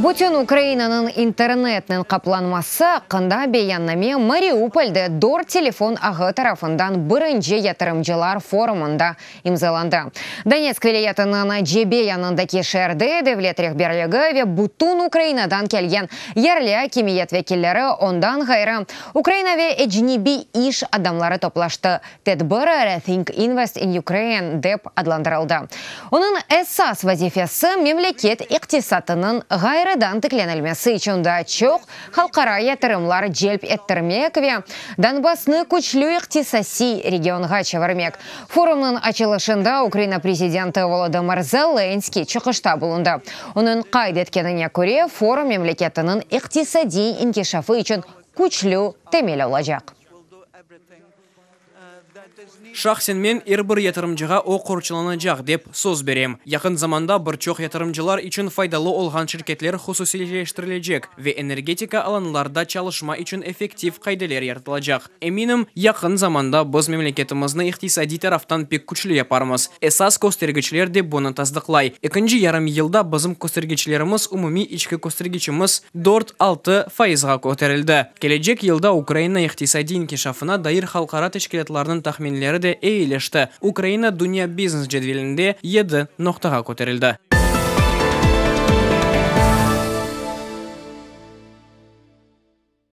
Bütün Ukrainanıñ internetnen qaplanması aqqında beyanname Mariupolde dört telefon ağı tarafından birinci yatırımcılar forumında imzalandı. Donetsk vilâyetiniñ cebe yanındaki şeerde devlet rehberligi ve bütün Ukrainadan kelgen yerli akimiyet vekilleri, ondan ğayrı, Ukraina ve ecnebiy iş adamları toplaştı. Tedbir Rethink Invest in Ukraine dep adlandırıldı. Onıñ esas vazifesi, memleket iqtisatınıñ ğayrıdan tiklenilmesi içün daa çoq halqara yatırımlar celp ettirmek ve Donbassnı küçlü iqtisasiy regionğa çevirmek. Forumnıñ açılışında Ukraina prezidenti Volodımır Zelenskıy çıqışta bulundı. Onıñ qayd etkenine köre, forum memleketiniñ iqtisadiy inkişafı içün küçlü temel olacaq. Şahsen men, er bir yatırımcığa o qorçalanacaq, dep söz berem. Yaqın zamanda bir çoq yatırımcılar içün faydalı olğan şirketler hususiyleştirilecek ve energetika alanlarda çalışma içün effektiv qaideler yaratılacaq. Eminim, yaqın zamanda biz memleketimizni iqtisadiy taraftan pek küçlü yaparmız. Esas köstergiçler de bunı tasdıqlay. Ekinci yarım yılda bizim köstergiçlerimiz, umumiy içki köstergiçimiz dört, altı fayızğa köterildi. Kelecek yılda Ukraina iqtisadiy inkişafına dair halqara teşkilâtlarnıñ tahminleri de eyileşti, Ukraina dünya biznes cedvelinde yedi noqtağa köterildi.